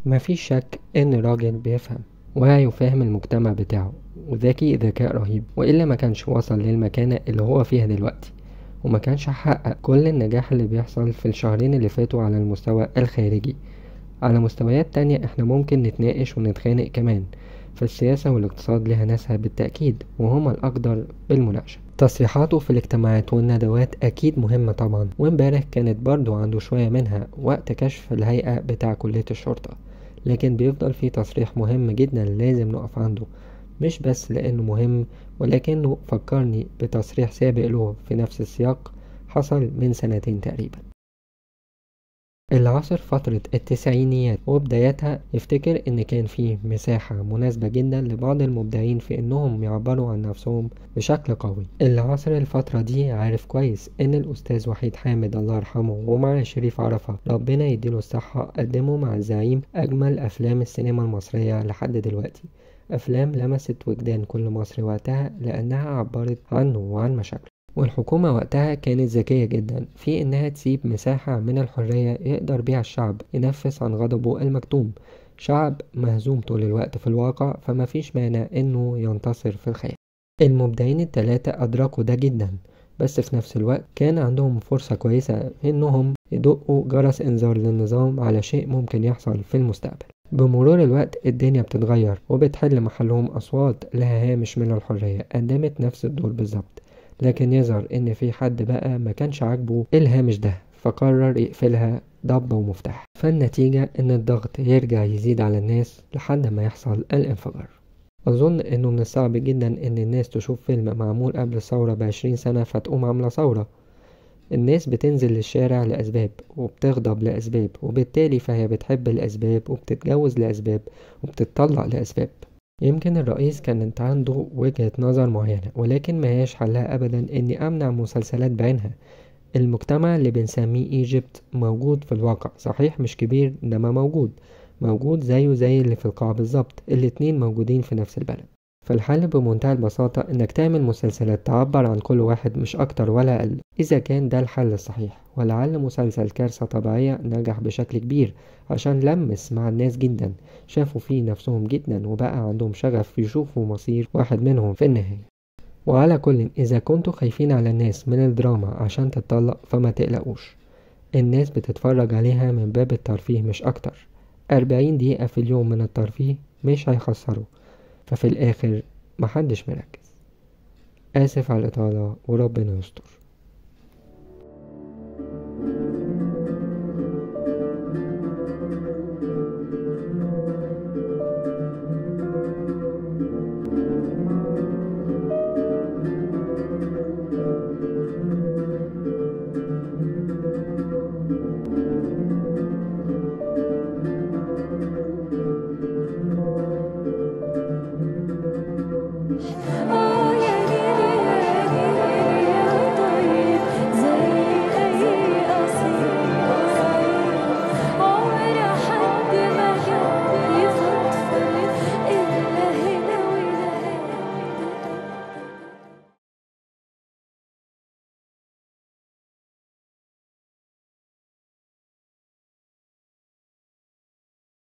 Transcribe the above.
مفيش شك إن راجل بيفهم واعي وفاهم المجتمع بتاعه، وذكي ذكاء رهيب، وإلا ما كانش وصل للمكانة اللي هو فيها دلوقتي، وما كانش حقق كل النجاح اللي بيحصل في الشهرين اللي فاتوا على المستوى الخارجي. على مستويات تانية احنا ممكن نتناقش ونتخانق كمان، فالسياسة والاقتصاد لها ناسها بالتأكيد، وهما الأقدر بالمناقشة. تصريحاته في الاجتماعات والندوات أكيد مهمة طبعا، وامبارح كانت برضو عنده شوية منها وقت كشف الهيئة بتاع كلية الشرطة، لكن بيفضل في تصريح مهم جدا لازم نقف عنده، مش بس لأنه مهم، ولكنه فكرني بتصريح سابق له في نفس السياق حصل من سنتين تقريبا. اللي عاصر فترة التسعينيات وبدايتها يفتكر ان كان فيه مساحة مناسبة جدا لبعض المبدعين في انهم يعبروا عن نفسهم بشكل قوي. اللي عاصر الفترة دي عارف كويس ان الاستاذ وحيد حامد الله يرحمه ومع شريف عرفة ربنا يديله الصحة قدموا مع الزعيم اجمل افلام السينما المصرية لحد دلوقتي، افلام لمست وجدان كل مصري وقتها لانها عبرت عنه وعن مشاكله. والحكومة وقتها كانت ذكية جدا في إنها تسيب مساحة من الحرية يقدر بيها الشعب ينفس عن غضبه المكتوم، شعب مهزوم طول الوقت في الواقع، فما فيش مانع إنه ينتصر في الخيال. المبدعين التلاتة أدركوا ده جدا، بس في نفس الوقت كان عندهم فرصة كويسة إنهم يدقوا جرس إنذار للنظام على شيء ممكن يحصل في المستقبل. بمرور الوقت الدنيا بتتغير وبتحل محلهم أصوات لها هامش من الحرية قدمت نفس الدور بالظبط، لكن يظهر ان في حد بقى ما كانش عاجبه الهامش ده فقرر يقفلها ضب ومفتاح، فالنتيجة ان الضغط يرجع يزيد على الناس لحد ما يحصل الانفجار. اظن انه من الصعب جدا ان الناس تشوف فيلم معمول قبل الثورة ب20 سنة فتقوم عاملة ثورة. الناس بتنزل للشارع لأسباب وبتغضب لأسباب، وبالتالي فهي بتحب الأسباب وبتتجوز لأسباب وبتتطلق لأسباب. يمكن الرئيس كانت عنده وجهة نظر معينة، ولكن ما هيش حلها أبدا إني أمنع مسلسلات بعينها. المجتمع اللي بنسميه إيجيبت موجود في الواقع، صحيح مش كبير إنما موجود، موجود زيه زي اللي في القاع بالظبط، الاتنين موجودين في نفس البلد. فالحل بمنتهى البساطة إنك تعمل مسلسلات تعبر عن كل واحد مش أكتر ولا أقل، إذا كان ده الحل الصحيح. ولعل مسلسل كارثة طبيعية نجح بشكل كبير عشان لمس مع الناس جدا، شافوا فيه نفسهم جدا وبقى عندهم شغف يشوفوا مصير واحد منهم في النهاية. وعلى كل إذا كنتوا خايفين على الناس من الدراما عشان تتطلق فما تقلقوش، الناس بتتفرج عليها من باب الترفيه مش أكتر. 40 دقيقة في اليوم من الترفيه مش هيخسروا، ففي الآخر محدش مركز. آسف على الإطالة وربنا يستر.